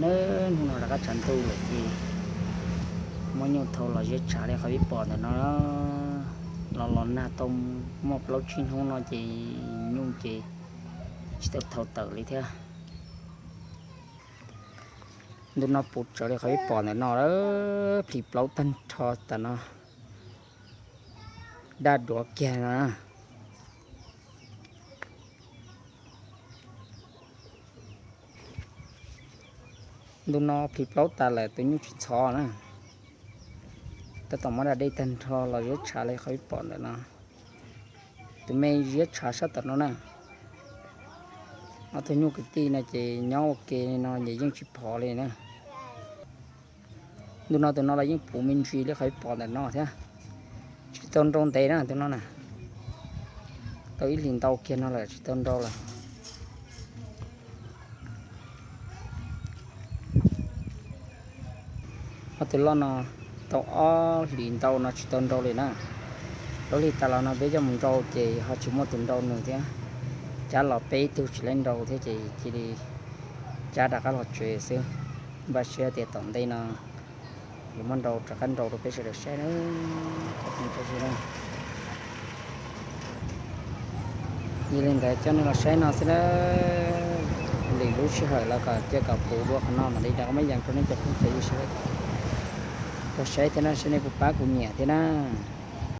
Nawb, hnub no rov qab tshav ntuj lawm ces muab nyuj thau los ziab tshav li qhov peb pom ntawm no. Los los nag tau muaj plaub tsib hnub no ces nyuj ces tsis tau thau tawm li thiab. Ntu no puv tsawv li qhov peb pom ntawm no, plis plaub tag nrho tas no, daj duav kiag no. Ntu no plis plaub tas lawm, tus nyuj tsis ntxhov na. Tab tom muab da dej tag nrho los ziab tshav li qhov peb pom ntawm no. Tus me ziab tshav sab tom no na. Ob tug nyuj kwv tij no ces nyob ua ke no ces yeej tsis phov li na. Ntu no tus no los yeej puv me ntsis li qhov peb pom ntawm no thiab. Tsis tau nrau ntev na tus no na. Tau ib hlis ntau kiag no lawm tsis tau nrau lawm. Ob tug loj no tau ob hlis ntau no tsis tau nrau li na. Lub hli tas los no peb coj mus nrau ces ho tsis muaj tus nrau nws thiab. Cab los peb tug tsis laib nrau thiab ces cia li cab rov qab los tsev xwb. Npaj siab tias tom ntej no yuav muab nrau rov qab nrau rau peb sawv daws saib na. Yog li ntawd coj nej los saib no xwb na. Lwm lub sij hawm los kom cia kom puv dua qhov no mam li rov qab muab yees rau nej cov phooj cov ywg sawv daws tau saib thiab na, saib nej puas pab kuv nyiam thiab na.